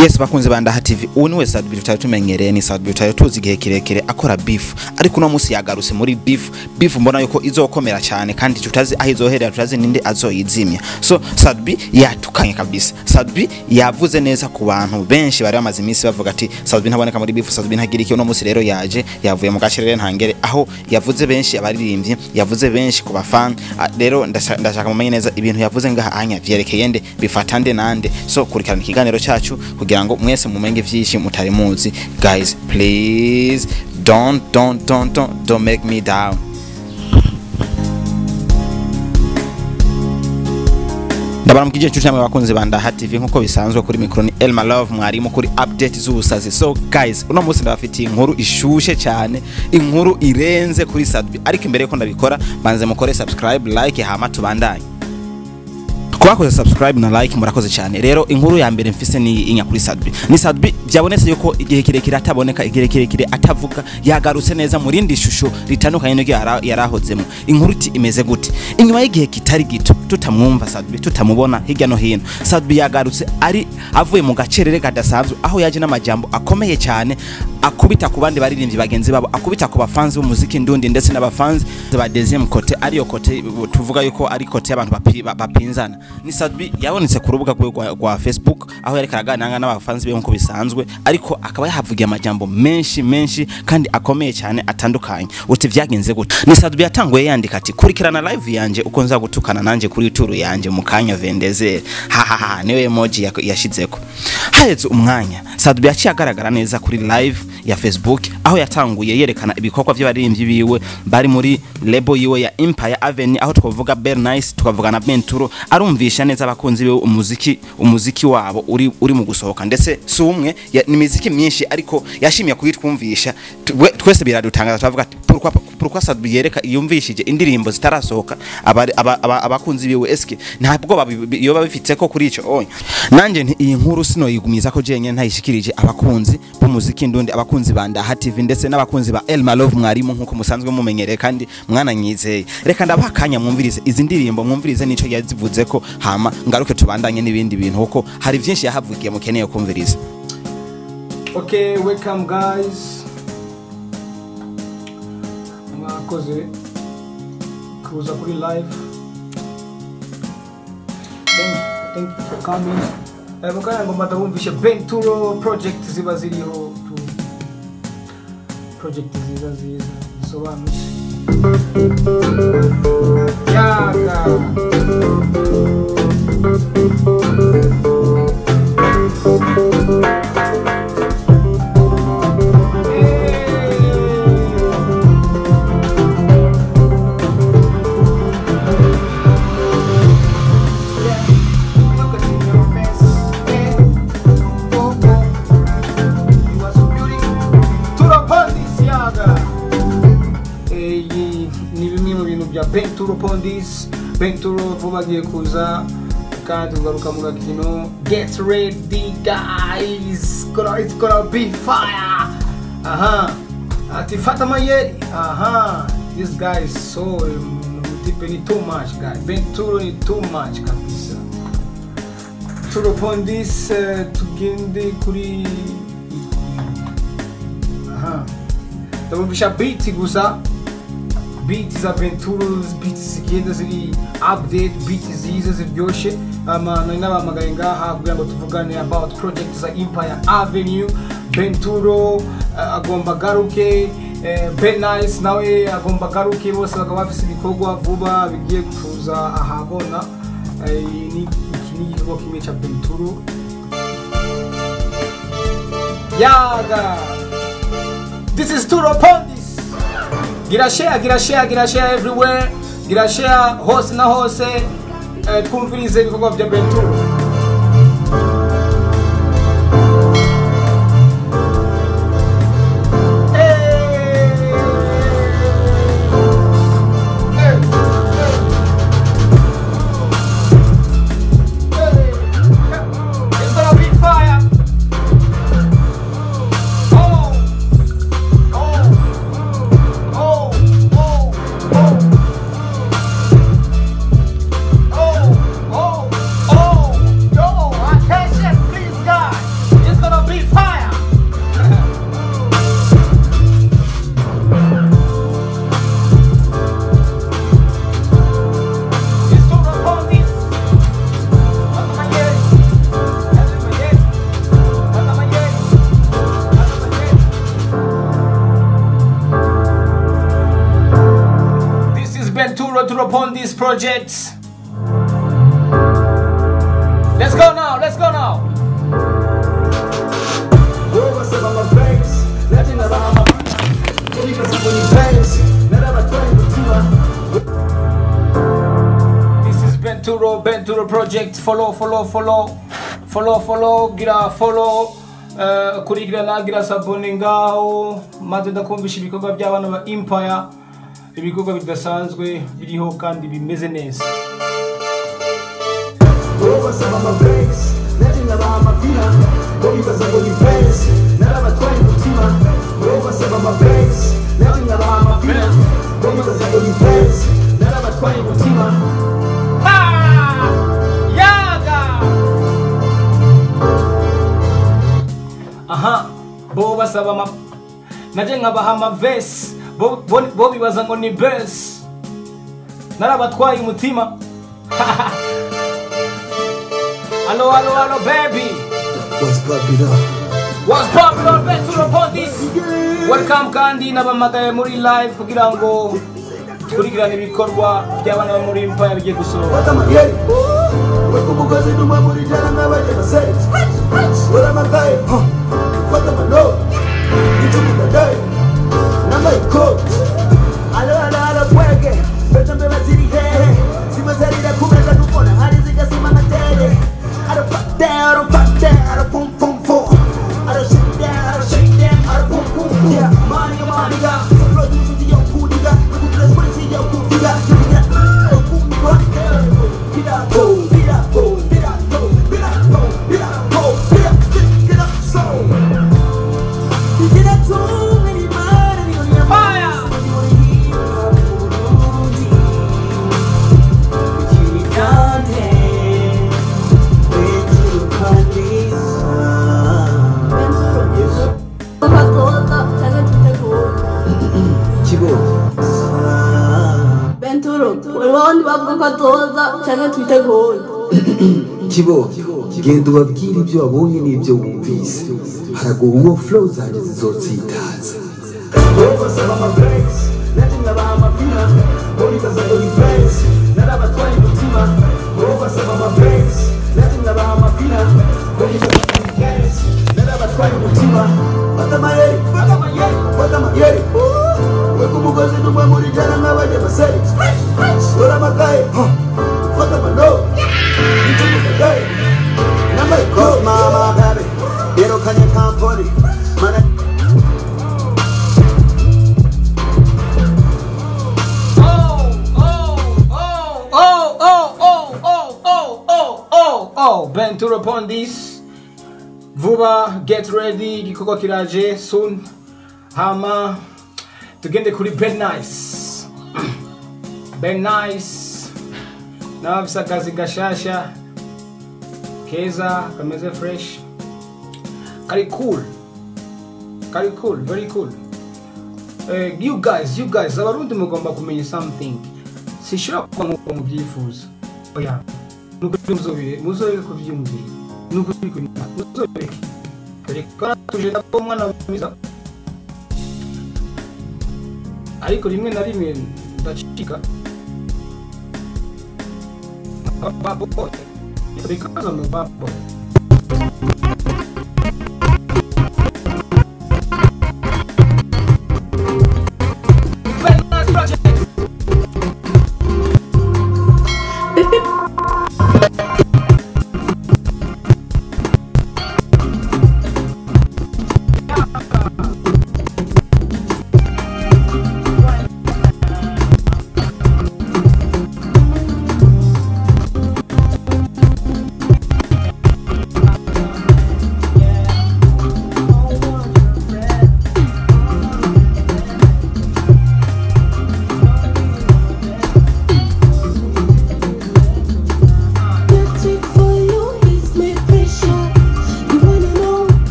Yes, bakunze ba Ndaha TV, ubu niwe Sat-B tutari tumenyereye. Ni Sat-B tutari tuzi igihe kirekire akora beef, ariko uno munsi yagarutse muri beef. Beef mbona yuko izokomera cyane kandi tutazi aho izoherera, tutazi ninde azoyizimya. So Sat-B yatukanye kabisa. Sat-B yavuze neza ku bantu benshi bari bamaze iminsi bavuga ati Sat-B ntaboneka muri beef, Sat-B ntagira iki. Uno munsi rero yaje yavuye mu gacerere ntangere, aho yavuze benshi abaririmbyi, yavuze benshi ku bafana. Rero ndashaka mumenye neza ibintu yavuze ngaha anya vyerekeye nde, bifata nde nande. So kurikirana ikiganiro cyacu kugira ngo mwese mumenge vyinshi mutari muzi. Guys, please don't don't don't don't don't make me down. Ndabaramukije inshuti namwe bakunzi ba Ndaha TV, nkuko bisanzwe kuri micro ni Elma Love, mwarimu kuri update z'ubusazi. So guys, uno munsi ndabafitiye inkuru ishushe cyane, inkuru irenze kuri Sat-B, ariko imbere yuko ndabikora banze mukore subscribe, like, hama tubandanye. Kubakoze subscribe na like murakoze cyane. Rero inkuru ya mbere mfise ni inya kuri Sat-B. Ni Sat-B byabonetse yuko igihe kirekire ataboneka, igihe kirekire atavuga, yagarutse neza mu rindi shusho ritandukanye n'iryo yarahozemo. Inkuru iti imeze gute? Inyuma y'igihe kitari gito tutamwumva Sat-B, tutamubona hirya no hino, Sat-B yagarutse ari avuye mu gacerere kadasanzwe, aho yaje n'amajambo akomeye cyane akubita ku bandi baririmbyi bagenzi babo, akubita ku bafanzi b'umuziki ndundi ndetse n'abafanzi ba deuxième côté, ariyo côté tuvuga yuko ari côté y'abantu bapinzana. Ni Sat-B yabonetse ku rubuga rwe rwa Facebook, aho yariko araganira n'abafanzi be nkuko bisanzwe, ariko akaba yahavugiye amajambo menshi menshi kandi akomeye cyane atandukanye. Uti vyagenze gute? Ni Sat-B yatanguye yandika ati kurikirana live yanje uko nza gutukana nanje kuri turu yanje mu kanya vendezere, ha ha ha, niwe emoji yashizeko. Haheze umwanya Sat-B yaciye agaragara neza kuri live ya Facebook, aho yatanguye yerekana ibikorwa by'abaririmbyi biwe bari muri label yiwe ya Empire Avenue, aho twavuga Bernice, tukavuga na Benturo. Arumvisha neza abakunzi biwe umuziki wabo uri mu gusohoka, ndetse si umwe, ni imiziki myinshi, ariko yashimye kuyitwumvisha. Twese biradutangaza, twavuga ati pourquoi Sat-B yereka yumvishije indirimbo zitarasohoka abakunzi biwe? Eske ntabwo yoba bifitse ko kuri ico oya? Nanje nti iyi nkuru sinoyigumiza ko jenye ntayishikirije abakunzi b'umuziki ndundi, abakunzi ba Ndaha TV ndetse n'abakunzi ba Elma Love mwarimu, nkuko musanzwe mumenyereye kandi mwananyizeye. Reka ndabaha akanya mwumvirize izi ndirimbo, mwumvirize nico yazivuze ko, hama ngaruke tubandanye n'ibindi bintu kuko hari vyinshi yahavugiye mukeneye kumviriza. Okay, welcome guys. Mwakoze kuza kuri live. Thank you for coming. Mukanya ngomba ndabumvishe Benturo project ziba ziriho, project ziza ziza zisobanutse. Yaga. Benturo Pondis, Benturo vuba agiye kuza kandi tugaruka mu gakino. Get ready guys, it's gonna be fire. Aha, ati fata mayeri. Aha, this guy is so mutipe ni too much guy. Benturo ni too much kabisa. Benturo Pondis, tugende kuri aha, ndabumvisha beat gusa. Beats za Benturo, beats zigenda ziri update, beats ziza ziryoshe. Nari nabahamagaye ngaha kugira ngo tuvugane about project za Empire Avenue. Benturo agomba garuke, Bernice nawe agomba garuke, bose bakaba bafise ibikorwa vuba bigiye kuza ahabona. Ni iki ni igikorwa kimwe ca Benturo. Yaga, this is Turo Pondis. Gira share, gira share, gira share everywhere. Gira share hose na hose. Twumvirize ibikorwa vya Benturo. It's gonna be fire. Oh, oh, oh, oh, oh. Oh, oh, oh. Benturo upon this project. Let's go now, let's go now. This is Benturo, Benturo project. Follow, follow, follow, follow, follow, gira follow. Kurikirana, gira s'abonner ngaho, maze ndakumvisha ibikorwa by'abana ba Empire, ibikorwa bidasanzwe biriho kandi bimeze neza. Yaga! Aha, bo basaba ma naje nkabaha ama verse, bo bibaza ngo ni best, narabatwaye umutima. Allo, allo, allo, baby. What's poppin' up? What's poppin' up, Benturo upon this. Welcome kandi nabamagaye muri live kugira ngo dukurikirane ibikorwa by'abana bo muri Empire bigiye gusohoka. Kibo, genda ubabwire ibyo wabonye n'ibyo wumvise, haragowe uwo flow zanjye zizotsitaza. Benturo upon this. Vuba, get ready, igikorwa kiraje soon. Hama tugende kuri Ben Nice. Ben Nice nabafise akazi gashasha keza kameze fresh, kari cool, kari cool, very cool. You guys abarundi mugomba kumenya something. Sishobora kuba nkuko mubyifuza, oya, nukuri muzobire, muzobire kuvyumvira, nukuri muzobire. Reka tuje nabo mwana mwiza, ariko rimwe na rimwe ndacika babo because I'm a babo.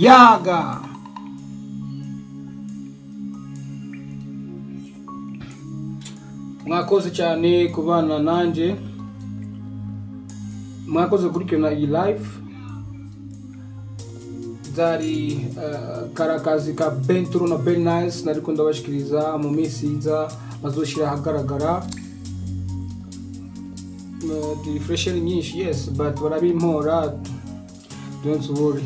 Yaga. Mwakoze cyane kubana nanje, mwakoze gukurikirana iyi live. Zari karakazi ka Benturo na Ben Nice nariko ndabashikiriza mu minsi iza bazoshira ahagaragara. The fresher nyinshi, yes, but barabimpora, don't worry.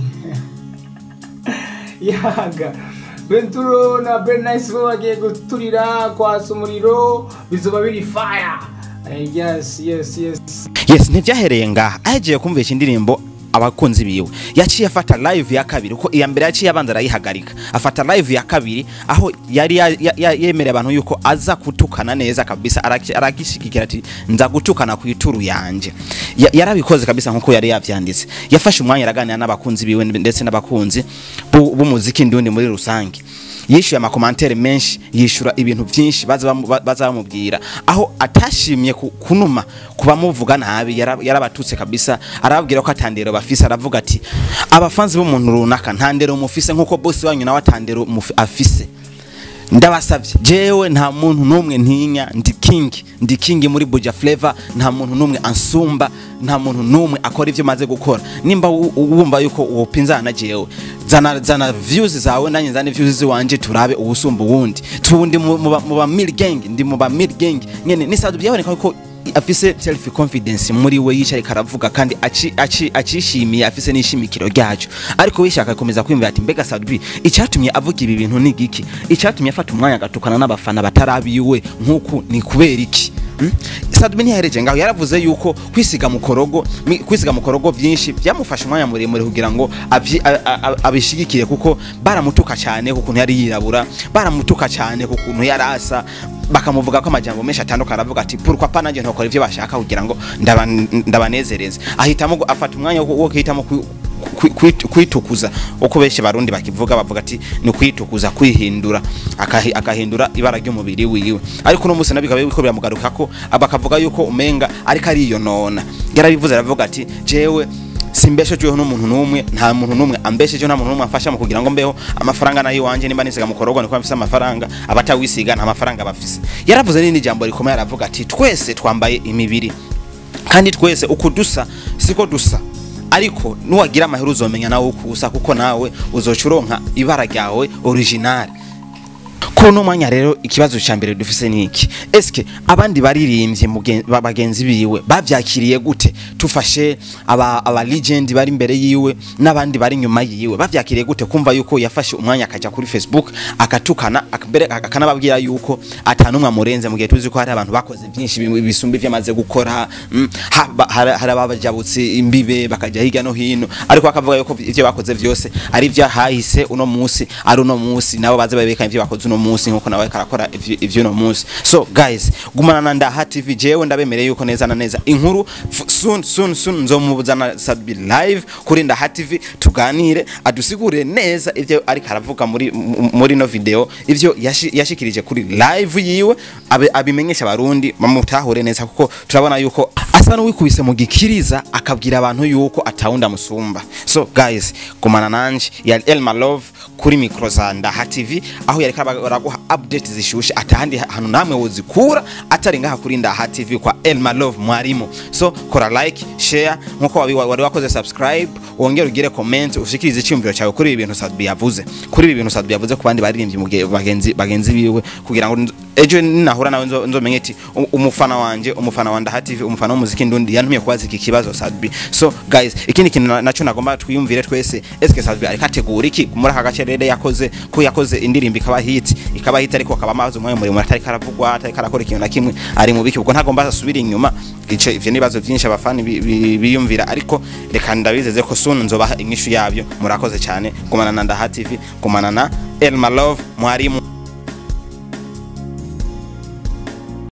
Yaga. Benturo na Ben Nice bo bagiye guturira kwasa umuriro, bizoba biri fire. Yes, yes, yes. Yes, ntivyahereye ngaha. Ahejeje kumvisha indirimbo abakunzi biwe, yaciye afata live ya kabiri, kuko iya mbere yaciye abanza arayihagarika, afata live ya kabiri aho yari yemereye abantu yuko aza kutukana neza kabisa, aragishigikira ati nza gutukana ku ituru yanje. Yarabikoze kabisa nkuko yari yavyanditse. Yafashe umwanya araganira n'abakunzi biwe ndetse n'abakunzi b'umuziki ndundi muri rusange. Yishuye amakomantere menshi, yishura ibintu byinshi baza bamubwira, aho atashimye kunuma kubamuvuga nabi, yarabatutse kabisa, arababwira ko atandero bafise. Aravuga ati abafanzi b'umuntu runaka ntandero mufise nkuko boss wanyu nawe atandero afise. Ndabasavye, jewe nta muntu numwe ntinya, ndi king, ndi king muri Buja Flavor, nta muntu numwe ansumba, nta muntu numwe akora ivyo maze gukora. Nimba wumva yuko wopinzana jewe, zana views zawe nanye nzane views wanje, turabe uwusumba uwundi. Tundi mu ba mil gang, ndi mu ba mil gang nyene. Ni Sat B yaboneka ko afise self confidence muri we, yicaye karavuga kandi acishimiye, afise n'ishimikiro ryacu. Ariko wishaka komeza kwimvira ati mbega Sat B icyatumye avuga ibi bintu ni giki? Icyatumye afata umwanya agatukana n'abafana batarabiwe nkuku ni kubera iki? Sat B ntiyahereje ngaho, yaravuze yuko kwisiga mukorogo byinshi byamufasha umwanya muremure kugira ngo abishigikire, kuko baramutuka cyane kukuntu yari yirabura, baramutuka cyane kukuntu yarasa, bakamuvuga ko amajambo menshi atandukanye. Aravuga ati pourquoi pas nanjye ntokora ivyo bashaka kugira ngo ndabanezereze. Ahitamo afata umwanya wo kuhitamo kwitukuza, uko benshi barundi bakivuga, bavuga ati ni kwitukuza, kwihindura, akahindura ibara ry'umubiri wiwe. Ariko no musi nabikabe biko biramugarukako, abakavuga yuko umenga ariko ariyonona. Yarabivuze aravuga ati jewe simbeshejweho n'umuntu n'umwe, nta muntu n'umwe ambesheje, nta muntu n'umwe amfasha mu kugira ngo mbeho. Amafaranga nayo iwanje, nimba nisiga mukorogo niko mfise amafaranga, abatawisiga nta mafaranga bafise. Yaravuze n'indi jambo rikomeye, aravuga ati twese twambaye imibiri kandi twese uko dusa siko dusa, ariko nuwagira amahera uzomenya nawe ukusa, kuko nawe uzocuronka ibara ryawe original. Kuri no mwanya rero ikibazo ca mbere dufise niki? Eske abandi baririmbye bagenzi biwe bavyakiriye gute? Tufashe aba legend bari imbere yiwe n'abandi bari nyuma yiwe, bavyakiriye gute kumva yuko yafashe umwanya akaja kuri Facebook akatukana, akanababwira yuko atanumwe amurenze, mu gihe tuzi ko hari abantu bakoze byinshi bisumba ivyo amaze gukora, hari ababajabutse imbibe bakaja hirya no hino, ariko akavuga yuko ivyo bakoze vyose ari ivyo hahise uno munsi, ari uno munsi nabo baze babeka ivyo bakoze uno munsi nkuko nawe karakora ivyo no munsi. So guys, gumana na Ndaha TV, jewe ndabemereye yuko neza na neza inkuru soon soon soon nzomubuzana Sat B live kuri Ndaha TV, tuganire adusigure neza ivyo ariko aravuga muri no video, ivyo yashikirije kuri live yiwe, abimenyesha abarundi bamutahure neza, kuko turabona yuko asa n'uwikubise mu gikiriza akabwira abantu yuko atawunda musumba. So guys, gumana nanje ya Elma Love kuri micro za Ndaha TV, aho yariko araguha update zishushe atahandi hanu namwe wozikura atari ngaha kuri Ndaha TV kwa Elma Love mwarimu. So kora like, share nkuko wari wakoze subscribe, wongere ugire comment ushikirize icyumviro cyawe kuri ibi bintu Sat B yavuze, kuri ibi bintu Sat B yavuze ku bandi baririmbye bagenzi biwe, kugira ngo ejo ninahura nawe nzomenye ati umufana wanje, umufana wa Ndaha TV, umufana w'umuziki ndundi yantumye kubaza iki kibazo Sat B. So guys, ikindi kintu naco nagomba twiyumvire twese, eske Sat B ariko ategura iki muri aka gace rero yakoze, ko yakoze indirimbo ikaba hit ariko akaba amazi umwe muri atari karavugwa, atari karakora ikintu na kimwe, ari mu biki ubwo ntagomba asubira inyuma. Ice ivyo nibazo byinshi abafani biyumvira, ariko reka ndabizeze ko soon nzobaha inyishu yabyo. Murakoze cyane, gumana na Ndaha TV, gumana na Elma Love mwarimu.